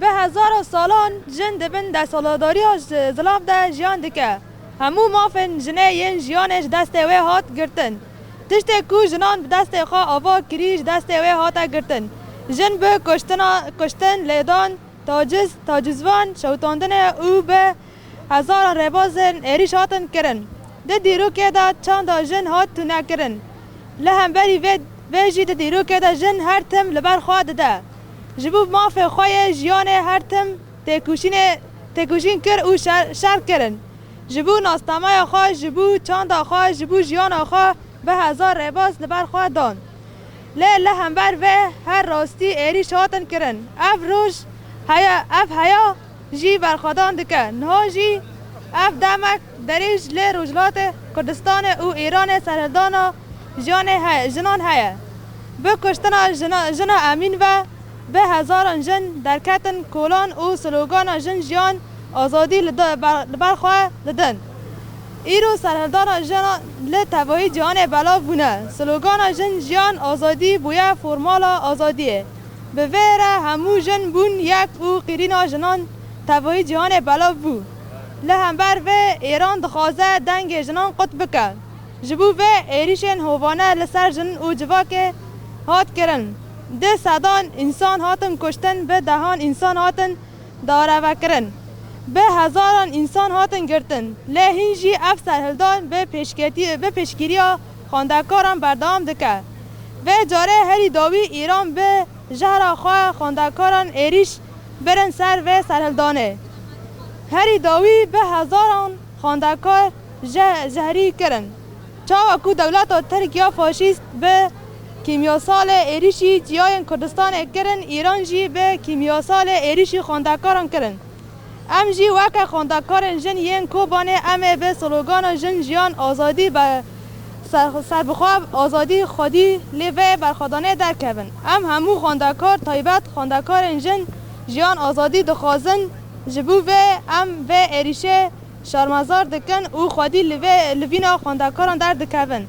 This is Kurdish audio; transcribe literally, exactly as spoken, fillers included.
Bi hezara salan jin di bin desthilatdariya zi-, zilav de jiyan dike. Hemû mafên jinê yên jiyanê ji destê wê hat girtin. Tiştê ku jinan bi destê xwe ava kirî ji destê wê hate girtin. Jin bi kuştina, kuştin, lêdan, taciz, tacizvan, şewitandinê û bi hezaran rêbazên êrîş hatin kirin. Di dîrokê de çanda jin hat tunekirin. Li hemberî vê, vê jî di dîrokê de jin her tim li ber xwe dide. Ji bo mafê xwe yê jiyanê her tim têkoşînê, têkoşîn kir û şer, şer kirin. Ji bo nasnameya xwe, ji bo çanda xwe, ji bo jiyana xwe bi hezar rêbaz li ber xwe dan. Lê li hember vê her rastî êrîş hatin kirin. Ev roj heye, ev heya jî berxwedan dike. Niha jî ev demek derêj li Rojhilatê Kurdistanê û Îranê serhildana jiyanê heye, jinan heye. Bi kuştina jina, jina Emîn ve bi hezaran jin derketin kolan û slogana jin jiyan azadî li da-, ber-, li ber xwe didin. Îro serhildana jinan li tevahî cîhanê belav bûne. Slogana jin jiyan azadî bûye formala azadiyê. Bi vê re hemû jin bûn yek û qîrîna jinan tevahî cîhanê belav bû. Li hember vê Îran dixwaze dengê jinan qut bike. Ji bo vê êrîşên hovane li ser jin û civakê hat kirin. Di sedan însan hatin kuştin, bi dehan însan hatin darevekirin. Bi hezaran însan hatin girtin. Lê hîn jî ev serhildan bi pêşketî-, bi pêşgiriya xwendekaran berdewam dike. Vê carê herî dawî Îran bi jehra xwe xwendekaran êrîş birin ser vê serhildanê. Herî dawî bi hezaran xwendekar je-, jehrî kirin. Çawa ku dewleta Tirk ya faşîst bi kîmyasalê êrîşî ciyayên Kurdistanê kirin, Îran jî bi kîmyasalê êrîşî xwendekaran kirin. Em jî weke xwendekarên jin yên Kobanê em ê bi slogana jin jiyan azadî be ser-, serbixwe azadî xwedî lê vê berxwedanê derkevin. Em hemû xwendekar taybet xwendekarên jin jiyan azadî dixwazin. Ji bo vê em vê êrîşê şermezar dikin û xwedî li vê, li vîna xwendekaran derdikevin.